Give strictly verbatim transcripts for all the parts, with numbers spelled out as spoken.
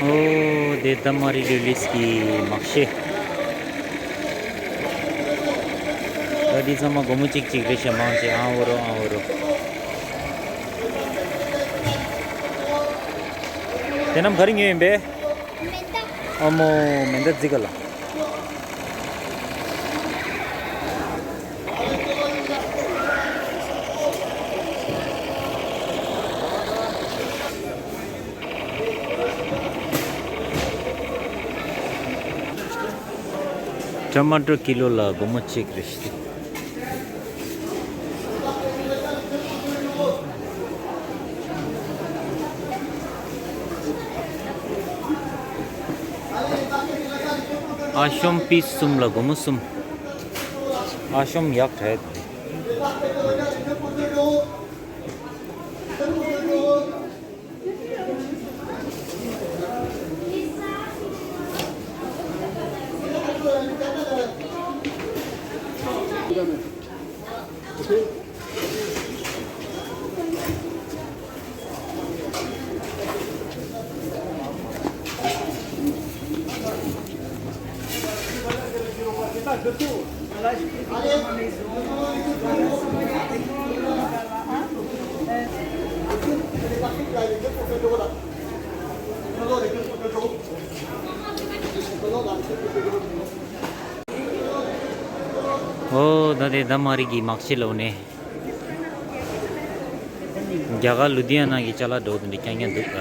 ཨོ་དེ་ད་མ་རི་ལུ་ལིས་ཀྱི་མག་ཤེས། ད་འདི་ཚང་མ་སྒོར་མོ་གཅིག་གཅིག་རེད་ཤག་མང་ཆེ། ཨང་འོ་རོ་ཨང་འོ་རོ། དེ་རྣམས་ག་རེ་ཉོས་ཡིན་པས། མེ་མདའ། ཨ་མོ། མེ་མདའ་རྫི་ག་ལ། ཊ་མ་ཊར་ཀི་ལོ་ལ་སྒོར་མོ་གཅིག་རེད་ཤག་ཨ་ཤོམ་པིས་གསུམ་ལ་སྒོར་མོ་གསུམ། ཨ་ཤོམ་ཡག་དྲགས། ཨོ་ད་དེ་ད་མ་རི་གི་མག་ཤེས་ལོ་ནས། རྒྱ་གར་ལུ་དྷི་ཡ་ན་གི་ཅ་ལག་འདྲ་པོ་དེ་འདྲ་རྐྱང་རྐྱང་འདུག་ད།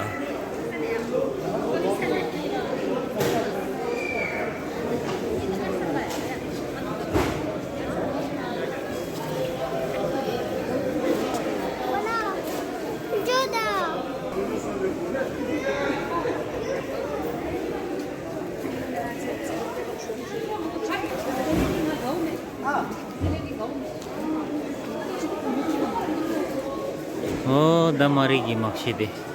ཨོ་ད་མ་རི་གི་མག་ཤེས་དེ།